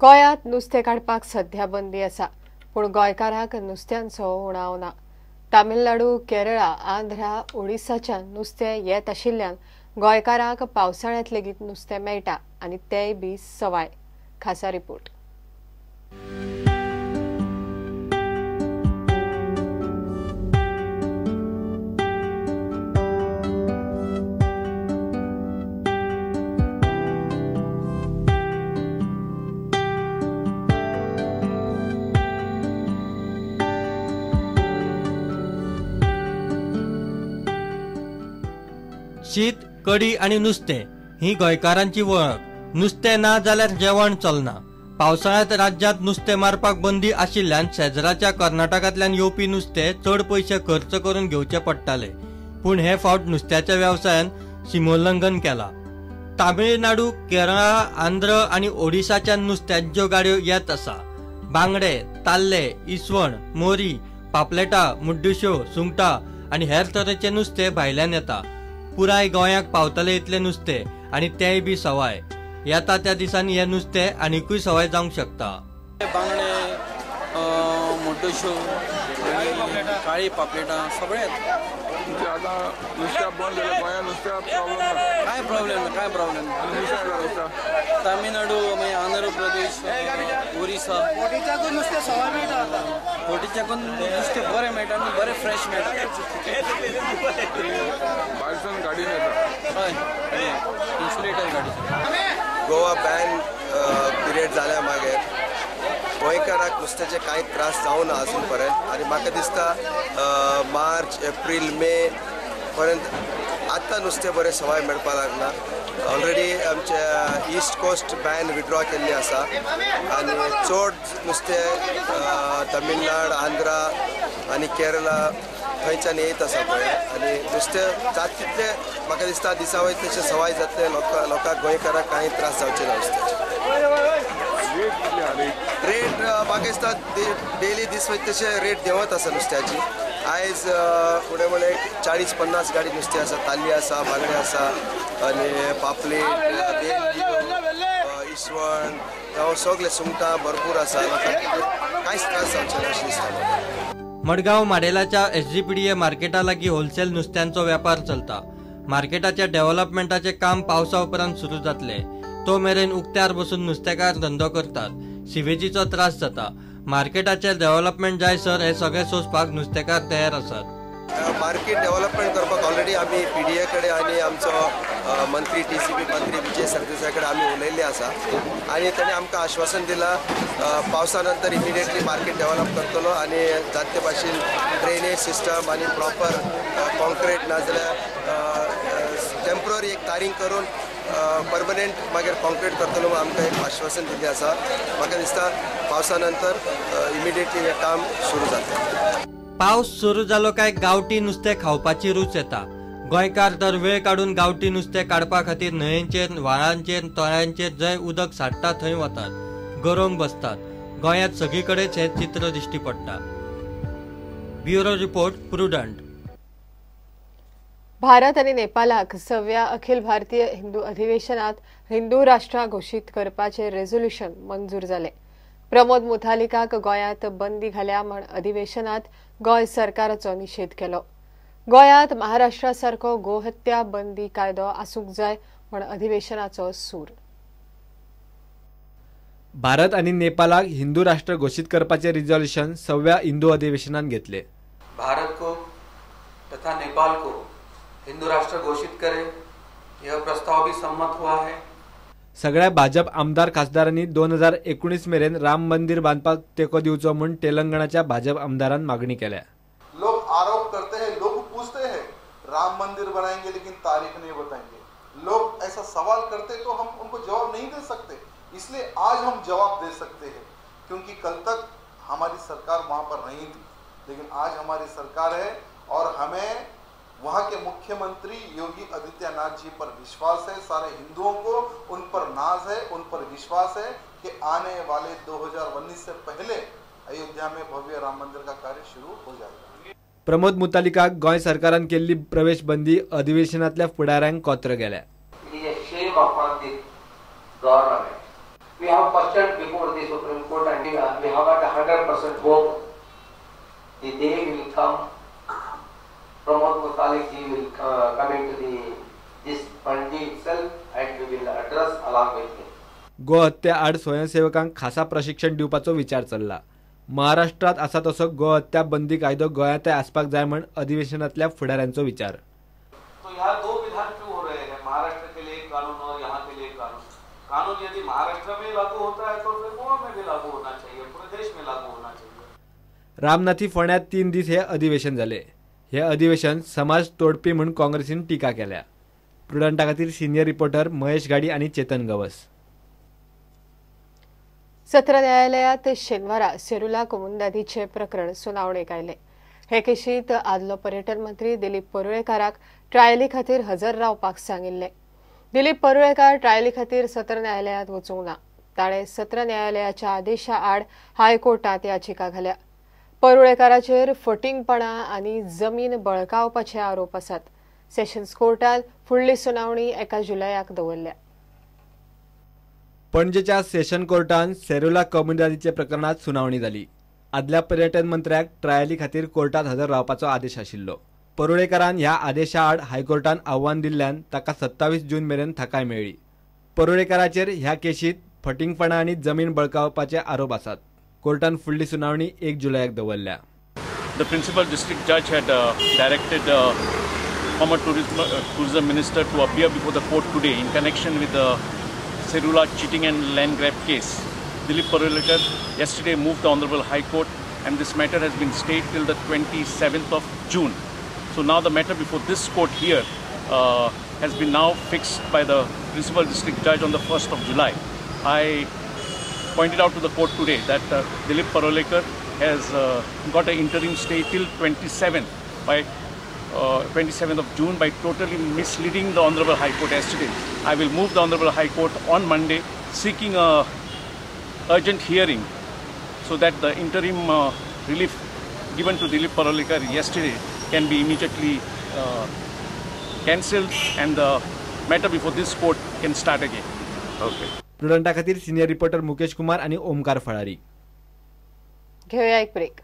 गोंयांत नुस्तें काडपाक सध्या बंदी आसा, पूण गोंयकारांक नुस्त्यांचो उणाव ना. तामिळनाडू, केरळा, आंध्रा, ओडिसाच्यान नुस्तें येत आशिल्ल्यान गोंयकारांक पावसाळ्यांत लेगीत नुस्तें मेळटा आनी तेंय बी सवाय. खासा रिपोर्ट. शीत, कडी आनी नुस्तें ही गोंयकारांची वळख. नुस्तें ना जाल्यार जेवण चलना. पावसाळ्यांत राज्यांत नुस्तें मारपाक बंदी आशिल्ल्यान शेजराच्या कर्नाटकांतल्यान येवपी नुस्तें चड पयशे खर्च करून घेवचे पडटाले. पूण हे फावट नुस्त्याच्या वेवसायान सीमोल्लंघन केला. तामिळनाडू, केरळा, आंध्र आनी ओडिसाच्यान नुस्त्यांच्यो गाडयो येत आसा. बांगडे, ताल्ले, इसवण, मोरी, पापलेटां, मुड्डुश्यो, सुंगटां आनी हेर तरेचें नुस्तें भायल्यान येता. पुराय गोंयाक पावतले इतलें नुस्तें आनी तेंय बी सवाय. येता त्या दिसांनी हें नुस्तें आनिकूय सवाय जावंक शकता. बांगडे, मुड्डुश्यो, काळी पापलेटां सगळें. आतां नुस्त्या बंद जालें गोंयांत, नुस्त्या प्रॉब्लेम ना. कांय प्रॉब्लेम ना, कांय प्रॉब्लेम ना. तामिळनाडू, मागीर आंध्र प्रदेश, ओरिसा, बोटीच्याकून नुस्तें सवाय मेळटा. आतां बोटीच्याकून नुस्तें बरें मेळटा आनी बरें फ्रेश मेळटा. भायरसून गाडी येता. हय, इन्सुलेटर गाडी. गोवा बॅन पिरियड जाल्या मागीर गोंयकाराक नुस्त्याचे कांय त्रास जावना अजून पर्यंत. आनी म्हाका दिसता मार्च, एप्रील, मे पर्यंत आतां नुस्तें बरें सवाय मेळपाक लागला. ऑलरेडी आमच्या ईस्ट कोस्ट बॅन विड्रॉ केल्ली आसा आनी चड नुस्तें तमिळनाड, आंध्रा आनी केरळा थंयच्यान येत आसा गोंयांत. आनी नुस्तें जाता तितलें म्हाका दिसता दिसा वयता तशें सवाय जातलें. लोकांक गोंयकाराक कांय त्रास जावचे ना नुस्त्याचे. रेट म्हाका दिसता डेली दीस वयता तशें रेट देंवत आसा नुस्त्याची. आयज फुडें म्हणल्यार 40-50 गाडी नुस्तें आसा. ताल्ली आसा, बांगडे आसा आनी पापलेट, इसवण, जावं सगळे सुंगटां भरपूर आसा. लोकांक कांयच त्रास जावचे ना अशें दिसता. मडगांव माडेलाच्या SGPDA मार्केटा लागीं होलसेल नुस्त्यांचो वेपार चलता. मार्केटाच्या डेव्हलपमेंटाचें काम पावसा उपरांत सुरू जातलें. तो मेरेन उक्त्यार बसून नुस्तेकार धंदो करतात. सिवेजीचो त्रास जाता. मार्केटाचें डेव्हलपमेंट जायसर हे सगळें सोंसपाक नुस्तेकार तयार आसात. मार्केट डेव्हलपमेंट करपाक ऑलरेडी आमी PDA कडेन आनी आमचो मंत्री TCP मंत्री विजय सरदेसाय कडेन आमी उलयल्ले आसा आनी ताणें आमकां आश्वासन दिलां पावसा नंतर इमिडिएटली मार्केट डेव्हलप करतलो आनी जाते भाशेन ड्रेनेज सिस्टम आनी प्रॉपर कॉन्क्रीट नाजाल्यार टेम्पररी एक तारींग करून परमनंट मागीर कॉन्क्रीट करतलो म्हूण आमकां एक आश्वासन दिल्लें आसा. म्हाका दिसता पावसा नंतर इमिडिएटली हें काम सुरू जातलें. पावस सुरू जालो काय गांवठी नुस्तें खावपाची रूच येता. गोंयकार तर वेळ काडून गांवठी नुस्तें काडपा खातीर न्हंयेचेर, व्हाळांचेर, तळ्यांचेर जंय उदक साठता थंय वतात, गरोवंक बसतात. गोंयांत सगळी कडेच हें चित्र दिश्टी पडटा. Bureau report, Prudent. Bharat आनी नेपालाक 6व्या अखिल भारतीय हिंदू अधिवेशनात हिंदू राष्ट्रां घोशीत करपाचें रेझोल्युशन मंजूर जालें. प्रमोद मुथालिकाक गोंयांत बंदी घाल्या म्हण अधिवेशनात गोंय सरकाराचो निशेध केलो. गोंयांत महाराष्ट्रा सारको गोहत्या बंदी कायदो आसूंक जाय म्हण अधिवेशनाचो सूर. भारत आनी नेपालाक हिंदू राष्ट्र घोशीत करपाचें रिझोल्युशन 6व्या हिंदू अधिवेशनान घेतले. भारत को तथा नेपाल को हिंदू राष्ट्र घोषित करे यह प्रस्ताव भी संमत हुआ है. सगळ्या भाजप आमदार खासदारांनी 2019 मेरेन राम मंदिर बांदपाक तेंको दिवचो म्हूण तेलंगणाच्या भाजप आमदारान मागणी केल्या. लोग आरोप करते हैं, लोग पूछते हैं राम मंदिर बनाएंगे लेकिन तारीख नहीं बताएंगे. लोग ऐसा सवाल करते तो हम उनको जवाब नहीं दे सकते, इसलिए आज हम जवाब दे सकते हैं, क्योंकि कल तक हमारी सरकार वहाँ पर नहीं थी, लेकिन आज हमारी सरकार है और हमें वहाँ के मुख्यमंत्री योगी आदित्यनाथ जी पर विश्वास है. सारे हिंदुओं को उन पर नाज है, उन पर विश्वास है कि आने वाले 2019 से पहले अयोध्या में भव्य राम मंदिर का कार्य शुरू हो जाएगा. प्रमोद मुतालिकाक गोंय सरकारान केल्ली प्रवेश बंदी अधिवेशनांतल्या फुडाऱ्यांक कोत्र गेल्या. Government. We have questioned before the Supreme Court and we have got 100% hope the day will come. Pramod Muthalik ji will come into this Panaji itself and we will address along with him. गोहत्या आड स्वयंसेवकांक खासा प्रशिक्षण दिवपाचो विचार चल्ला. महाराष्ट्रात आसा तसो गोहत्या बंदी कायदो गोंयांतय आसपाक जाय म्हण अधिवेशनांतल्या फुडाऱ्यांचो विचार. तो यहाँ दो विधान क्यों हो रहे हैं? महाराष्ट्र के लिए एक कानून और यहाँ के लिए एक कानून. कानून यदि महाराष्ट्र में लागू होता है तो फिर गोवा में भी लागू होना चाहिए, पूरे देश में लागू होना चाहिए. रामनाथी फोंड्यात 3 दीस हे अधिवेशन जाले. हे अधिवेशन समाज तोडपी म्हूण काँग्रेसीन टिका केल्या. प्रुडंटा खातीर सिनियर रिपोर्टर महेश गाडी आनी चेतन गवस. सत्र न्यायालयात शेनवारा सेरुला कोमुंदादीचे प्रकरण सुनावणेक आयले. हे केशीत आदलो पर्यटन मंत्री दिलीप परुळेकाराक ट्रायली खातीर हजर रावपाक सांगिल्ले. दिलीप परुळेकार ट्रायली खातीर सत्र न्यायालयात वचूंक ना. ताणें सत्र न्यायालयाच्या आदेशा आड हायकोर्टात याचिका घाल्या. परुळेकाराचेर फटींगपणा आनी जमीन बळकावपाचे आरोप आसात. सेशन्स कोर्टान फुडली सुनावणी 1 जुलयाक दवरल्या. पणजेच्या सेशन कोर्टान सेरुला कोमुनिदादीचे प्रकरणात सुनावणी जाली. आदल्या पर्यटन मंत्र्याक ट्रायली खातीर कोर्टात हजर रावपाचो आदेश आशिल्लो. परुळेकारान ह्या आदेशा आड हायकोर्टान आव्हान दिल्ल्यान ताका 27 जून मेरेन थाकाय मेळ्ळी. परुळेकाराचेर ह्या केशीत फटींगपणा आनी जमीन बळकावपाचे आरोप आसात. कोर्टान फुडली सुनावणी 1 जुलयाक दवरल्या. The principal district judge had directed former tourism minister to appear before the court today in connection with the Serula cheating and land grab case. Dilip Parulekar yesterday moved the Honorable High Court and this matter has been stayed till the 27th of June. So now the matter before this court here has been now fixed by the principal district judge on the 1st of July. I pointed out to the court today that Dilip Parulekar has got an interim stay till 27th by 27th of June by totally misleading the Honorable High Court yesterday. I will move the Honorable High Court on Monday seeking a urgent hearing so that the interim relief given to Dilip Parulekar yesterday can be immediately cancelled and the matter before this court can start again. Okay. प्रुडंटा खातीर senior reporter Mukesh Kumar आणि ओमकार फळारी. घेऊया एक break.